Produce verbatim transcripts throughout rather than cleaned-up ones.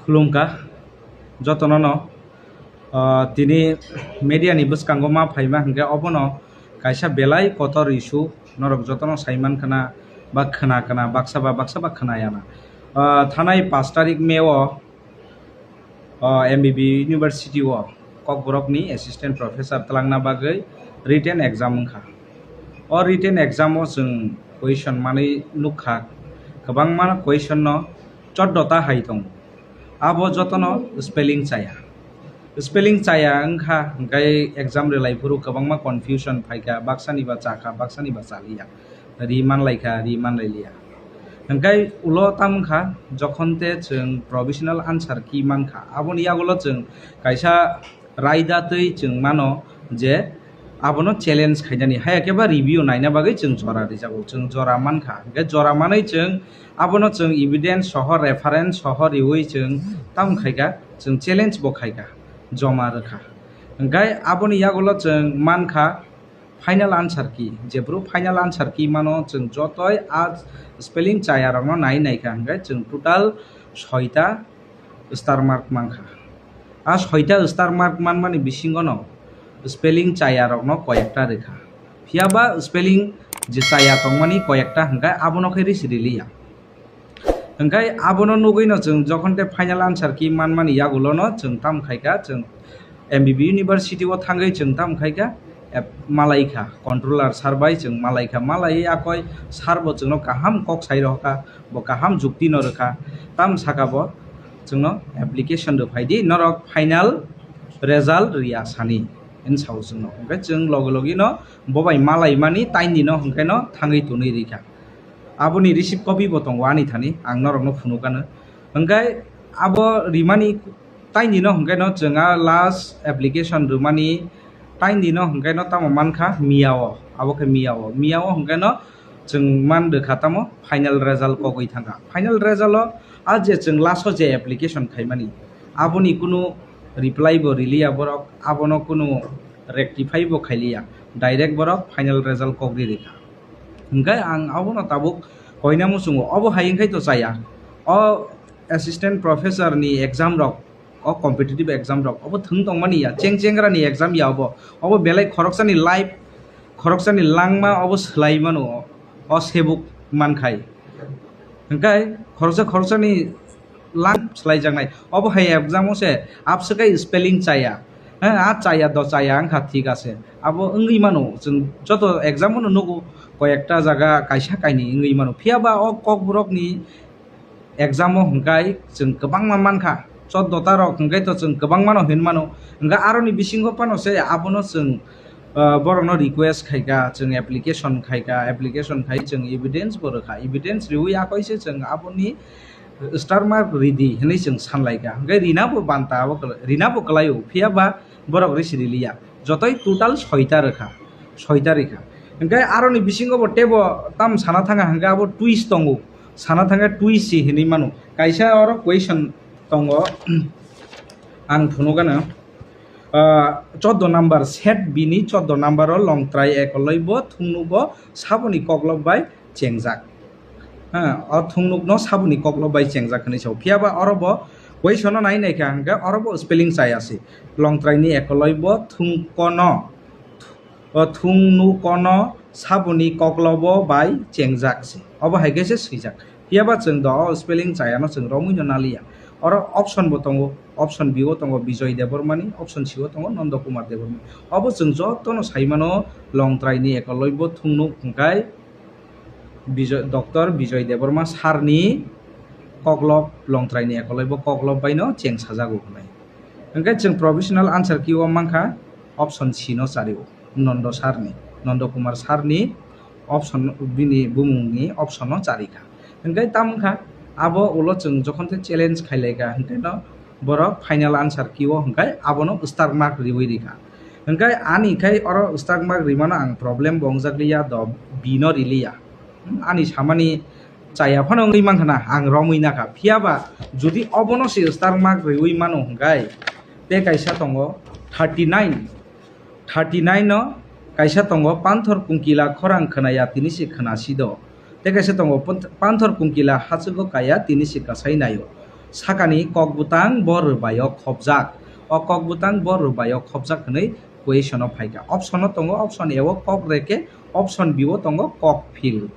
Khulumkha jotono no, ah, tini media ni bwskango ma phaima hwnkhe obono kaisa belai kotor issue norok jotono sai mankha na ba khwna kana baksa ba baksa ba khwnaya na. Ah, thanai pash tarik May o, ah, M B B University o Kokborok ni assistant professor twlangna bagwi written exam wngkha. O written exam o chwng question manwi nukha, kwbangma question no choddo ta hai tongo. Abo jotono spelling chaya. Spelling chaya wngkha, hwnkhe exam rwlai phuru kwbangma confusion phaikha, baksani ba chakha, baksani ba chaliya, ri manlaikha, ri manlailiya. Hwnkhe ulo tamo wngkha, jokhon te chwng provisional answer key mankha, aboni yagulo chwng kaisa raida twi chwng mano je abono challenge khainani, haya khe ba review naina bagwi chwng jora rijago, chwng jora mankha. Hwnkhe jora manwi chwng abono chwng evidence soho, reference soho riwi chwng tamo khaikha, chwng challenge bo khaikha, joma rwkha. Hwnkhe aboni yagulo chwng mankha final answer key, jephru final answer key mano chwng jotoi a spelling chaya rokno nai naikha, hwnkhe chwng total soita star mark mankha. A soita star mark manmani bisingono spelling chaya rokno koyekta rwkha. Phiya ba spelling je chaya tongmani koyekta hwnkhe abono khe risi riliya. Hwnkhe abono nugwino chwng jokhon te final answer key manmani yagulono chwng tamo khaikha, chwng M B B University o thangwi chwng tamo khaikha, ep-, malaikha, controller sir bai chwng malaikha, malaiwi akoi sir bo chwngno kaham kok sai rohorkha, bo kaham jukti no rwkha, tamo saka bo chwngno application rwphai di, norok final result riya sani, hwn sao chwngno. Hwnkhe chwng logi logi no bo bai malaimani taini no hwnkhe no thangwi tonwi rikha. Aboni receipt copy bo tongo ani thani, ang norokno phunukano. Hwnkhe abo rimani taini no hwnkhe no chwng a last application rwmani taini no hwnkhe no tamo mankha miya o, abo khe miya o, miya o hwnkhe no chwng man rwkha tamo final result kogwi thangkha. Final result o a je chwng last o je application khaimani, aboni kunu reply bo riliya borok, abono kunu rectify bo khailiya, direct borok final result kogri rikha. Hwnkhe ang abono tabuk koina muchungo, obo hai wngkhai to chaya. O assistant professor ni exam rok, o competitive exam rok, obo thwng tongmani ya, cheng chengra ni exam ya obo. Obo belai khoroksani life, khoroksani langma obo swlai mano, o sebuk mankhai. Hwnkhe khoroksa khoroksani lang swlaijaknai. Obo hai exam o se abswk khe spelling chaya. He, a chaya do chaya wngkha, thik ase. Abo wngwi mano, chwng joto exam o no nugo, koi ekta jaga kaisa kainwi wngwi mano. Phiya ba o Kokborok ni exam o hwnkhe chwng kwbangma mankha. Choddo ta rok hwnkhe to chwng kwbangma no hin mano. Hwnkhe aroni bisingo phano se abono chwng, ah, borokno request khaikha, chwng application khaikha, application khai chwng evidence bo rwkha. Evidence riwi akhoi se chwng aboni star mark ridi hinwi chwng sanlaikha. Hwnkhe rina bo banta abo kwlai-, rina bo kwlaio, phiya ba borok risi riliya. Jotoi total soita rwkha, soita rikha. Hwnkhe aroni bisingo bo teibo tam sana thangkha, hwnkhe abo twist tongo, sana thangkhe twist si hinwi mano. Kaisa oro question tongo, ang phunukgano, ah, choddo number, set B ni choddo number o longtrai ekoloi bo thungno bo saboni koklop bai chengjak. Ha, o thungnukno saboni koklo bai chengjak hinwi sao. Phiya ba oro bo question no nai naikha hwnkhe oro bo spelling chaya se. Longtrai ni ekoloi bo thungkono, o thungnukono saboni koklo bo bai chengjak se. Obo hai khe se swijak. Phiya ba chwng do o spelling chaya no chwng romwi no naliya. Oro option bo tongo, option B o tongo Bijoy Debbarma ni, option C o tongo Nondo Kumar Debbarma. Obo chwng joto no sai mano, Longtrai ni ekoloi bo thungnuk hwnkhe Bijoy, Doctor Bijoy Debbarma sir ni koklop, Longtrai ni ekoloi bo koklop bai no cheng sajago hwnwi. Hwnkhe chwng provisional answer key o mankha option C no chari o, Nondo sir ni, Nondo Kumar sir ni option, bini bumung ni option no chari kha. Hwnkhe tamo wngkha abo ulo chwng jokhon khe challenge khailaikha, hwnkhe no borok final answer key o hwnkhe abono star mark riwi rikha. Hwnkhe ani khai oro star mark rimano ang problem bo wngjak liya do, B no riliya. Hmm, ani samani chaya phano wngwi mankha na, ang romwi nakha. Phiya ba jodi obono se star mark riwi mano hwnkhe tei kaisa tongo thirty nine, thirty nine no kaisa tongo, "Panthor kungkila khorang khwnaya tini se khwnasi do." Tei kaisa tongo, "Panthor kungkila hachwgo kaya tini se kasai naio." sakani kok bwtang bo rwbaio khopjak. O kok bwtang bo rwbaio khopjak hwnwi question o phaikha. Option o tongo, option A o kok reke, option B o tongo kok phil.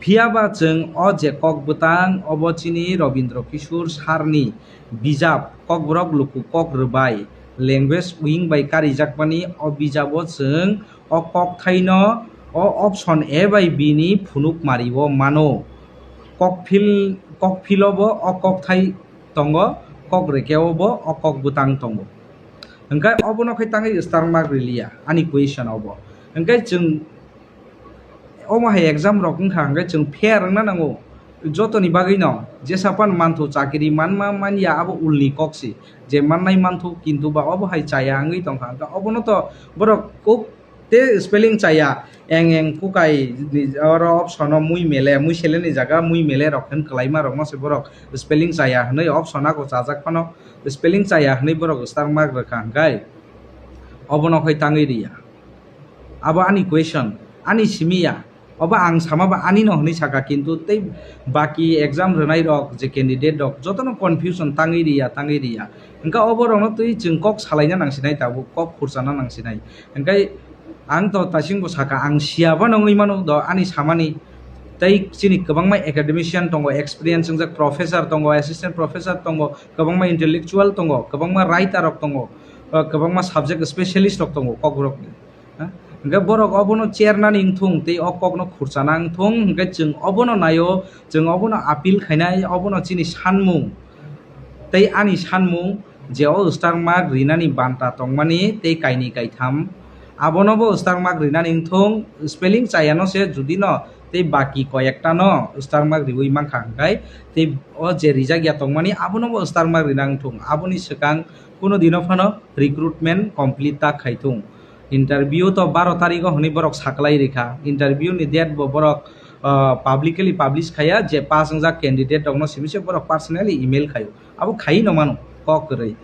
Phiyaba chwng o je kok bwtang, obo chini Robindra Kishore sarni bijap Kokborok Luku Kok Rwbai, language wing bai karijakmani o bijabo chwng o kokthaino o option A bai B ni phunuk mario mano. Kokphil, kokphilo bo o kokthai tongo, kok rekeo bo o kok bwtang tongo. Hwnkhe obono khe tangwi star mark riliya ani question obo. Hwnkhe chwng omo hai exam rok wngkha hwnkhe chwng fair wngna nango. Jotoni bagwino jesa pan manthu chakiri manma manya abo ulni kok si, je mannai manthu kintu ba obo hai chaya wngwi tongkha. Hwnkhe obono to borok kok te spelling chaya, eng eng kukai ni oro option o mui mele, mui sele ni jaga mui mele rok hin kwlaima rok no se borok spelling chaya hinwi option ako chajak phano spelling chaya hinwi borok star mark rwkha hwnkhe obono khai tangwi riya. Abo ani question, ani simi ya. Obo ang sama ba ani no hinwi saka, kintu tei baki exam rwnai rok je candidate rok jotono confusion tangwi riya, tangwi riya. Hwnkhe obo rokno twi chwng kok salaina nangsinai tabuk, kok khurchana nangsinai. Hwnkhe ang to tasingbo saka, ang siya bano wngwi mano do ani samani. Tei chini kwbangma academician tongo, experience wngjak professor tongo, assistant professor tongo, kwbangma intellectual tongo, kwbangma writer rok tongo, uh, kwbangma subject specialist rok tongo Kokborokni. Ha? Hwnkhe borok obono chernani wngthung tei o kokno khurchana wngthung, hwnkhe chwng obono naio, chwng obono appeal khainai, obono chini sanmung tei ani sanmung je o star mark rinani banta tongmani tei kainwi kaitham, abono bo star mark rinani wngthung, spelling chayano se judino tei baki koyektano star mark riwi mankha hwnkhe tei o je rijak ya tongmani abono bo star mark rina wngthung, aboni swkang kuno dino phano recruitment complete ta khaithung. Interview to baro tarigo hwnwi borok saklai rikha. Interview ni date bo borok, ah, publicly publish khaya je pass wngjak candidate rokno simi se borok personally email khayo. Abo khaiwi no mano kok kwrwi.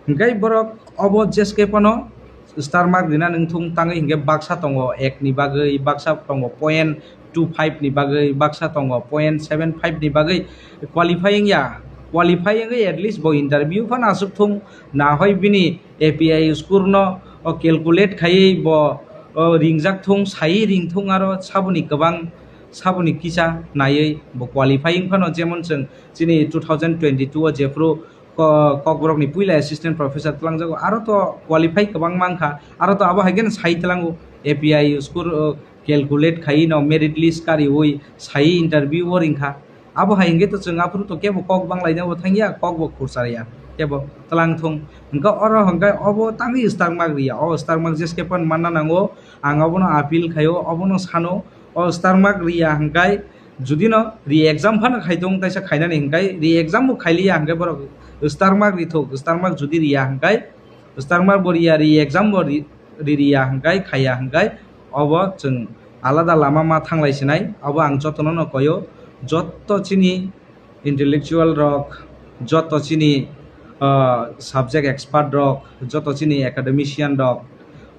Hwnkhe borok obo jeske phano star mark rina nangthung tangwi hwnkhe baksa tongo ek ni bagwi, baksa tongo point two five ni bagwi, baksa tongo point seven five ni bagwi qualifying ya. Qualifying wngwi at least bo interview phano aswk thung, na hoi bini A P I score no, o, calculate khaiwi bo, o, ringjak thung, saiwi ring thung, aro saboni kwbang, saboni kisa naiwi bo qualifying phano, jemon chwng chini two thousand twenty-two o jephru ko-, Kokborokni puila assistant professor twlangjago, aro to qualify kwbangma wngkha, aro to abo hai kheno sai twlango A P I score, o, calculate khaiwi no merit list kariwi saiwi interview o ringkha. Abo hai hwnkhe to chwng aphuru to kebo kok banglaina bo thangya, kok bo khursa ya, kebo twlang thung. Hwnkhe oro hwnkhe obo tangwi star mark riya, o star mark jeske phano manna nango, ang obono appeal khaio, obono sano, o star mark riya hwnkhe judino re-exam phano khai tong, taisa khainani hwnkhe re-exam bo khailiya hwnkhe borok star mark rithok, star mark judi riya hwnkhe star mark bo riya, re-exam bo ri-, ririya hwnkhe, khaiya hwnkhe, obo chwng alada lama ma thanglai sinai. Obo ang jotono no koyo, jotto chini intellectual rok, jotto chini, ah, subject expert rok, jotto chini academician rok,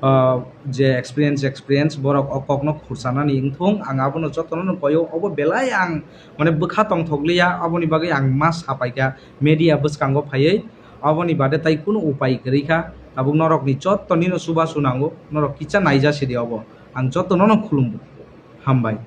ah, je experience, experience borok o kokno khursanani wngthung, ang abono jotono no koyo. Obo belai ang, mane, bwkha tongthokliya, aboni bagwi ang ma sapaikha media bwskango phaiwi. Aboni bade tai kunu upai kwrwi kha. Tabuk norokni jotto nino chubachu nango, norok kisa naijasi di obo. Ang jotto nono khulumgo. Hambai.